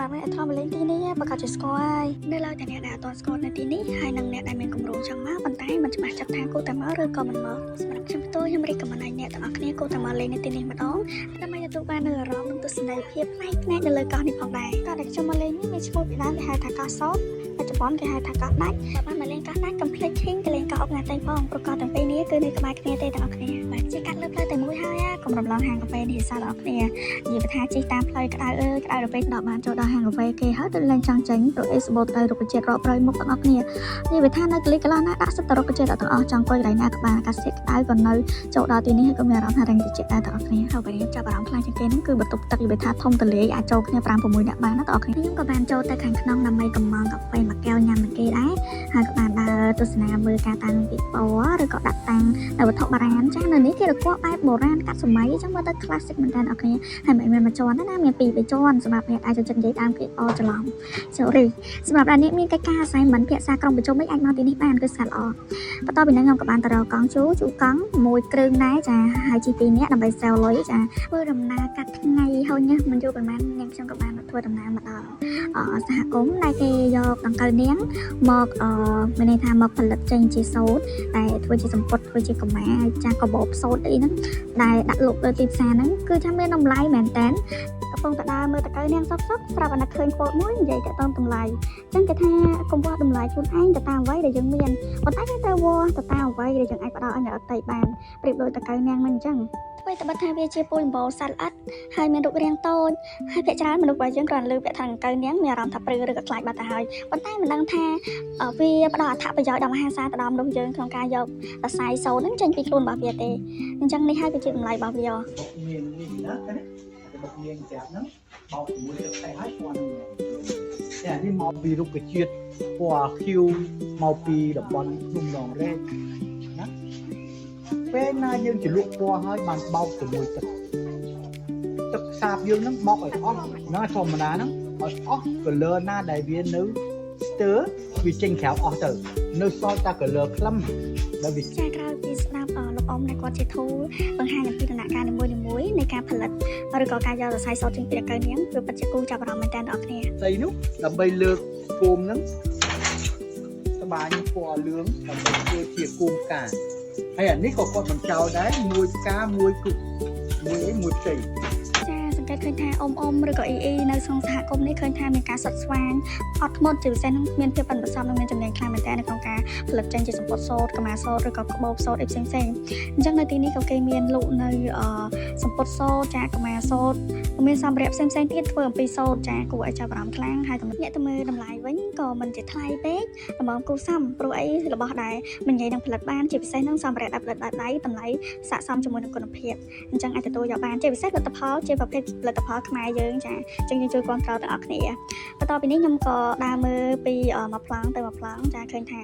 សម្រាប់អ្នកដែលធ្លាប់មកលេងទីនេះប្រកាសជាស្គាល់ហើយនៅឡើយតែអ្នកដែលអត់ទាន់ស្គាល់នៅទីនេះហើយនិងអ្នកដែលមានគម្រោងចង់មកប៉ុន្តែមិនច្បាស់ចិត្តថាគួរតែមកឬក៏មិនមកសម្រាប់ខ្ញុំផ្ទាល់ខ្ញុំ recommend ឲ្យអ្នកទាំងអស់គ្នាគួរតែមកលេងនៅទីនេះម្ដងដើម្បីទទួលបាននូវអារម្មណ៍និងទស្សនីយភាពប្លែកភ្នែកនៅលើកោះនេះផងដែរកោះដែលខ្ញុំមកលេងនេះមានឈ្មោះពីដើមគេហៅថាកោះសោតបច្ចុប្បន្នគេហៅថាកោះដាច់បើបានមកលេងកោះដាច់កុំភ្លេចឈិងទៅលេងកោះអុកណាតេផងព្រោះកោះទាំងពីរនេះគឺនៅក្បែរគ្នាទេទាំងអស់គ្នាបាទជិះកាត់លើផ្លូវតែមួយហើយកុំរំលងហាងកាហ្វេនេះសោះទាំងអស់គ្នានិយាយថាជិះតាមផ្លូវក្តៅអើយក្តៅដល់ពេលដល់បានចូលដល់ហាងកាហ្វេគេហើយទៅលែងចង់ចេញព្រោះអេសបូតក្តៅរុក្ខជាតិរាប់រយមុខទាំងអស់គ្នានិយាយថានៅកលីកន្លោះណាដាក់សិតតែរុក្ខជាតិទាំងអស់ចង់អង្គុយកន្លែងណាក៏បានអាកាសធាតុក្តៅក៏នៅចូលដល់ទីនេះហើយក៏មានអារម្មណ៍ថារឹងត្រជាក់ដែរទាំងអស់គ្នាហើយពេលចាប់អារម្មណ៍ខ្លាំងជាងគេហ្នឹងគឺបន្ទប់ទឹកនិយាយថាធំទលាយអាចចូលគ្នា5 6នាក់បានណាទាំងអស់គ្នាខ្ញុំក៏បានចូលទៅខាងក្នុងដើម្បីកំងកាហ្វេមួយកែវញ៉ាំនឹងគេដែរហើយក៏បានដើរទស្សនាមើលការតាំងពិព័រណ៍ឬក៏ដាក់តាំងនៅវត្ថុបុរាណចាស់នៅនេះគេរកបែបបុរាណកាត់សម័យអញ្ចឹងមើលទៅ classic មែនតើអ្នកគ្នាហើយមិនមែនមួយជាន់ទេណាមានពីរបីជាន់សម្រាប់អ្នកអាចចូលចិត្តនិយាយតាមគេអច្រឡំ sorry សម្រាប់អ្នកមានកិច្ចការ assignment ភាសាក្រុមប្រជុំអីអាចមកទីនេះបានគឺស្អាតល្អបន្ទាប់ពីហ្នឹងខ្ញុំក៏បានទៅរកកង់ជូរជូរកង់មួយគ្រឿងដែរចាហើយជិះពីរនាក់ដើម្បីសែវលុយចាធ្វើដំណើរកាត់ថ្ងៃហើយញ៉ាំមិនយូរប៉ុន្មាននាងខ្ញុំក៏បានធ្វើដំណើរមកដល់អសហគមន៍ដែលគេយកដង្កូវនាងមកអមានន័យថាមកផលិតចេញជាសូត្រតែធ្វើជាសម្ពុតធ្វើជាកម្មាចាកបោបសូត្រអីហ្នឹងដែលដាក់លក់លើទីផ្សារហ្នឹងគឺថាមានតម្លៃមែនតើកំពុងតែដើរមើលតកៅនាងសុកសុកស្រាប់តែនឹកឃើញ quote មួយនិយាយតាក់ទងតម្លៃអញ្ចឹងគេថាកុំវាស់តម្លៃខ្លួនឯងទៅតាមអ្វីដែលយើងមានប៉ុន្តែយើងត្រូវវាស់ទៅតាមអ្វីដែលយើងអាចផ្ដល់ឲ្យអ្នកដទៃបានប្រៀបដូចតកៅនាងហ្នឹងអញ្ចឹងធ្វើតែបិទថាវាជាពូជអំបូរសត្វល្អិតហើយមានរូបរាងតូចហើយភាគច្រើនមនុស្សរបស់យើងគ្រាន់តែឮពាក្យថាដង្កូវនាងមានអារម្មណ៍ថាព្រឺឬក៏ខ្លាចបាត់ទៅហើយប៉ុន្តែមិនដឹងថាវាផ្ដល់អត្ថប្រយោជន៍ដល់មហាសាលទៅដល់មនុស្សយើងក្នុងការយកសរសៃសូត្រហ្នឹងចេញពីខ្លួនរបស់វាទេអញ្ចឹងនេះហើយគឺជាតម្លៃរបស់វា បុកមាននេះណាណាបុកមានប្រាប់ហ្នឹងបោកជាមួយទឹកតែឲ្យពណ៌ហ្នឹងតែអានេះមកពីរុក្ខជាតិពណ៌ខៀវមកពីតំបន់ភ្នំដងរែកណាពេលណាយើងជ្រលក់ពណ៌ហើយបានបោកជាមួយទឹកទឹកសាបយើងហ្នឹងបោកឲ្យអស់ណាធម្មតាហ្នឹងឲ្យអស់ color ណាដែលវានៅស្ទើរវាចេញក្រៅអស់ទៅនៅសល់តែ color ខ្លឹមដែលវា ចាក្រោយពីស្ដាប់លោកអ៊ំដែលគាត់ជាធូលបង្ហាញអំពីដំណាក់កាលនីមួយៗនៃការផលិតឬក៏ការយកសរសៃសូត្រចេញពីដង្កូវនាងវាពិតជាគូចាប់អារម្មណ៍មែនតើអ្នកគ្នា ស្អីនោះដើម្បីលើកគោមហ្នឹងត្បាញពណ៌លឿងដើម្បីធ្វើជាគោមផ្កាហើយអានេះក៏គាត់បញ្ចោលដែរមួយផ្កាមួយគូមួយអីមួយផ្ទៃ ចាសង្កេតឃើញថាអ៊ំអ៊ំឬក៏អ៊ីអ៊ីនៅក្នុងសហគមន៍នេះឃើញថាមានការសុទ្ធស្វាញអត់ធ្មត់ជាពិសេសនឹងមានភាពប៉ិនប្រសប់និងមានជំនាញខ្លាំងមែនទែននៅក្នុងការផលិតចេញជាសម្ពុតសូត្រកម្មាសូត្រឬក៏ក្បូបសូត្រអីផ្សេងផ្សេងអញ្ចឹងនៅទីនេះក៏គេមានលក់នៅអសម្ពុតសូត្រចាកម្មាសូត្រមានសម្ភារៈផ្សេងផ្សេងទៀតធ្វើអំពីសូត្រចាគួរឲ្យចាប់អារម្មណ៍ខ្លាំងហើយតែអ្នកទៅមើលតម្លៃវិញក៏មិនជាថ្លៃពេកតម្រូវគូសមព្រោះអីរបស់ដែលមិននិយាយនឹងផលិតបានជាពិសេសនឹងសម្ភារៈដែលផលិតដោយដៃតម្លៃស័ក្តិសមជាមួយនឹងគុណភាពអញ្ចឹងអាចទទួលយកបានជាពិសេសផលិតផលជាប្រភេទផលិតផលខ្មែរយើងចាអញ្ចឹងយើងជួយគាំទ្រទាំងអស់គ្នាបន្ទាប់ពីនេះខ្ញុំក៏ដើរមើលពីមួយប្លង់ទៅមួយប្លង់ចាឃើញថា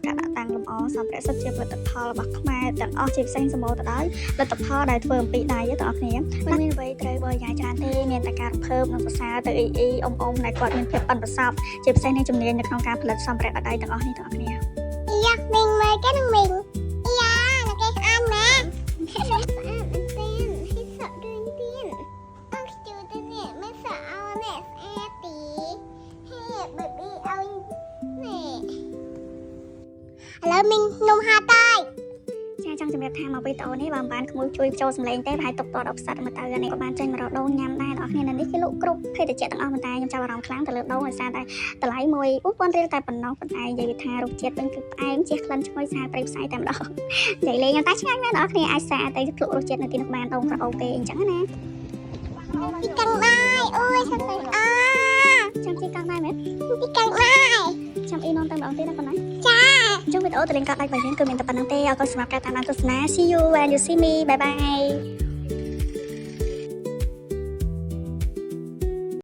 ការដាក់តាំងលម្អសម្ភារៈសុទ្ធជាផលិតផលរបស់ខ្មែរទាំងអស់ជាពិសេសសម្បូរទៅដោយផលិតផលដែលធ្វើអំពីដៃទាំងអស់គ្នាមិនមានអ្វីត្រូវបរិយាយច្រើនទេមានតែការរំភើបនិងសរសើរទៅអ៊ីអ៊ីអ៊ំអ៊ំដែលគាត់មានភាពប៉ិនប្រសប់ជាពិសេសនៃជំនាញនៅក្នុងការផលិតសម្ភារៈដោយដៃទាំងអស់នេះទាំងអស់គ្នា យ៉ាមីងមើលគេនឹងមីងយ៉ាណាគេស្អាតណាស់ស្អាតមែនទែនហើយសក់រឿនទៀតអងខ្ជូទៅនេះមិនសក់អោនេះស្អាតទីហេ baby ឲ្យនេះឥឡូវមីងនំហាតហើយ ចាចង់ជម្រាបថាមកវីដេអូនេះបើមិនបានក្មួយជួយចូលសម្លេងទេប្រហែលទុកតដល់ផ្សិតមកទៅនេះក៏បានចេញមករកដូងញ៉ាំដែរបងប្អូននៅនេះគេលក់គ្រប់ភេសជ្ជៈទាំងអស់ប៉ុន្តែខ្ញុំចាប់អារម្មណ៍ខ្លាំងទៅលើដូងដោយសារតែតម្លៃមួយ4000រៀលតែប៉ុណ្ណោះប៉ុន្តែនិយាយវាថារសជាតិវិញគឺផ្អែមជះក្លិនឈ្ងុយសាយព្រៃផ្សៃតែម្ដងនិយាយលេងតែឆ្ងាញ់មែនបងប្អូនអាចសាទៅភ្លក់រសជាតិនៅទីនោះបានដូងក្រអូបគេអញ្ចឹងណា ពីកង់ដែរអូយសប្បាយអា ចាំជិះកង់ដែរមែន ពីកង់ដែរ ចាំអ៊ីននទៅម្ដងទៀតណាប៉ុណ្ណា ចា ចុងវីដេអូទៅលេងកោះដាច់របស់យើងគឺមានតែប៉ុណ្្នឹងទេអរគុណសម្រាប់ការតាមដានទស្សនា See you when you see me, bye bye.